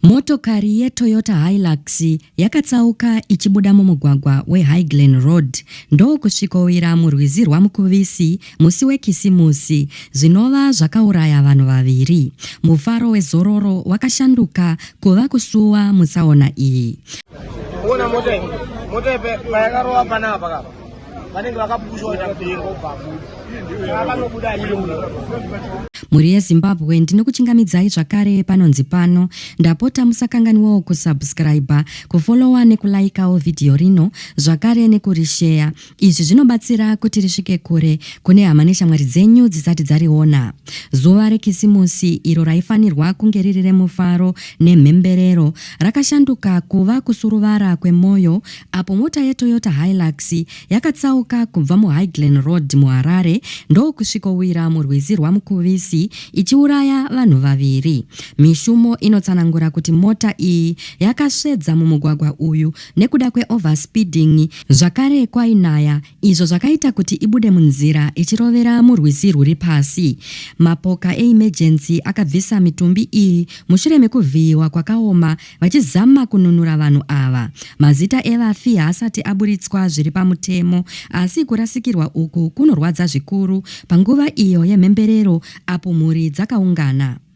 Motokari yeToyota Hilux yakatsauka ichibuda mumugwagwa weHighglen Road ndokusvikowira murwizi rwaMukuvisi musi weKisimusi zvinova zvakauraya vanhu vaviri. Mufaro wezororo wakashanduka kuva kusuwa mutsaona iyi. Ona mota iyi, mota iyi payakarova panapa kapa vanenge vakapushwa kuita mbengo saka vanobuda achibuda. Mhuri yeZimbabwe ndinokuchingamidzai zvakare panonzi pano. Ndapota musakanganwawo kusubscriber, kufollowa nekulaikawo vhidhiyo rino zvakare nekurisheya. Izvi zvinobatsira kuti risvike kure kune hama neshamwari dzenyu dzisati dzariona. Zuva reKisimusi iro raifanirwa kunge riri remufaro nemhemberero rakashanduka kuva kusuruvara kwemwoyo apo mota yeToyota Hilux yakatsauka kubva muHighglen Road muHarare ndokusvikowira murwizi rwaMukuvisi ichiuraya vanhu vaviri. Mishumo inotsanangura kuti mota iyi yakasvedza mumugwagwa uyu nekuda kweoverspeeding zvakare kwainaya izvo zvakaita kuti ibude munzira ichirovera murwizi rwuri pasi. Mapoka eemergency akabvisa mitumbi iyi mushure mekuvhiyiwa kwakaoma vachizama kununura vanhu ava. Mazita evafi haasati aburitswa zviri pamutemo asi kurasikirwa uku kunorwadza zvikuru panguva iyo yemhemberero apo mhuri dzakaungana.